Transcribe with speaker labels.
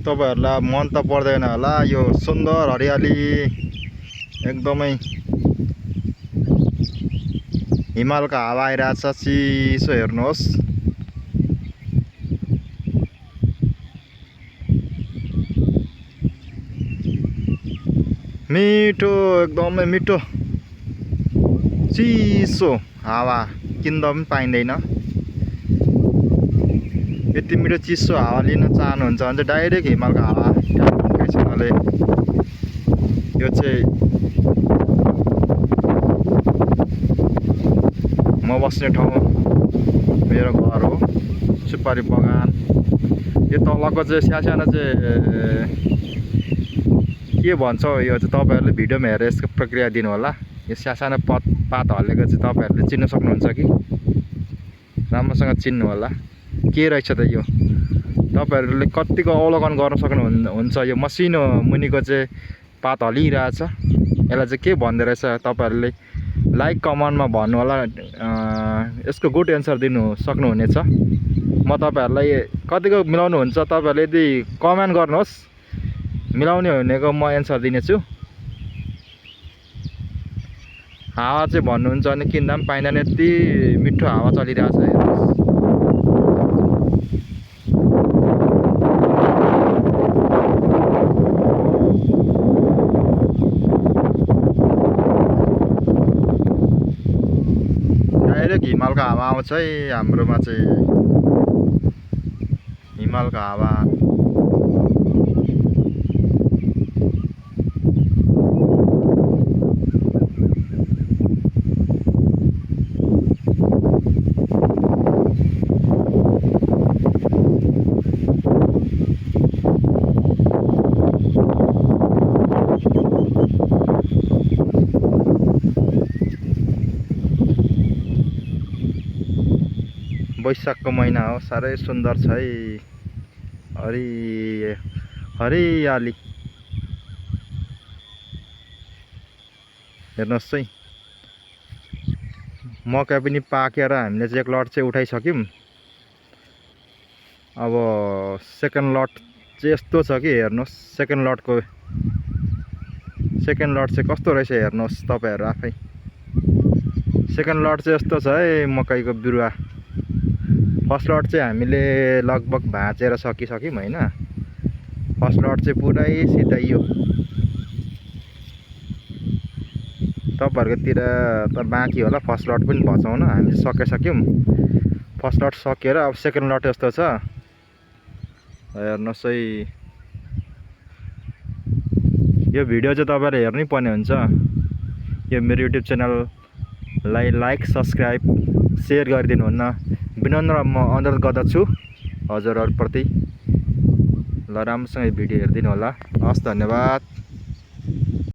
Speaker 1: तपाईहरुलाई मन त पर्दैन होला यो सुन्दर हरियाली एकदमै हिमालको हावा आइराछ चिसो हेर्नुहोस् मिठो एकदमै मिठो चिसो हावा किन्दा पनि पाइँदैन यति मिठो चिसो हावा लिन चाहनुहुन्छ भने चाहिँ डाइरेक्ट हिमालको हावा ट्याक्कैसँगले यो चाहिँ म बस्ने ठाउँ मेरो घर हो सुपारी बगान यो तलको चाहिँ सानो चाहिँ के भन्छ यो चाहिँ तपाईहरुले भिडियोमा हेरेर यसको प्रक्रिया दिनु होला यो सानो पात हल्लेको चाहिँ तपाईहरुले चिन्न सक्नुहुन्छ कि राम्रोसँग चिन्नु होला के रहेछ त यो तपाईहरुले कतिको अवलोकन गर्न सक्नुहुन्छ यो मसिनो मुनिको चाहिँ पात हलिरहेछ यसलाई चाहिँ के भन्दे रहेछ तपाईहरुले लाइक कमेन्टमा भन्नु होला यसको गुड एन्सर दिनु सक्नुहुनेछ म तपाईहरुलाई कतिको मिलाउनु हुन्छ तपाईहरुले यदि कमेन्ट गर्नुहोस् मिलाउने भनेको म एन्सर दिनेछु हावा चाहिँ भन्नुहुन्छ भने किन्दा पनि पाइँदैन यति मिठो हावा चलिरहेछ हेर्नुहोस् डाइरेक्ट हिमालको हावा आउँछ है हाम्रोमा चाहिँ हिमालको हावा वैशाखको महिना हो साह्रै सुन्दर छ है हरियाली हेर्नुहोस् है मकै पनि पाकेर हामीले चाहिँ एक लट चाहिँ उठाइसक्यौं अब सेकेन्ड लट चाहिँ यस्तो छ कि हेर्नुहोस् सेकेन्ड लट चाहिँ कस्तो रहेछ हेर्नुहोस् तपाईहरु आफै सेकेन्ड लट चाहिँ यस्तो छ है मकैको बिरुवा फर्स्ट लट चाहिँ हामीले लगभग भाँचेर सकिसक्यौं हैन फर्स्ट लट चाहिँ पुरै सिधाइयो तपाईहरुकोतिर त बाँकी होला फर्स्ट लट पनि भचाउन हामी सकिसक्यौं फर्स्ट लट सकेर अब सेकेन्ड लट यस्तो छ हेर्नुहोस् है यो भिडियो चाहिँ तपाईहरुले हेर्नै पर्ने हुन्छ यो मेरो युट्युब च्यानललाई लाइक सब्स्क्राइब शेयर गरिदिनु हुन्न विनम्र म अनुरोध गर्दछु हजुरहरुप्रति ल राम्रोसँग भिडियो हेर्दिनु होला हस् धन्यवाद।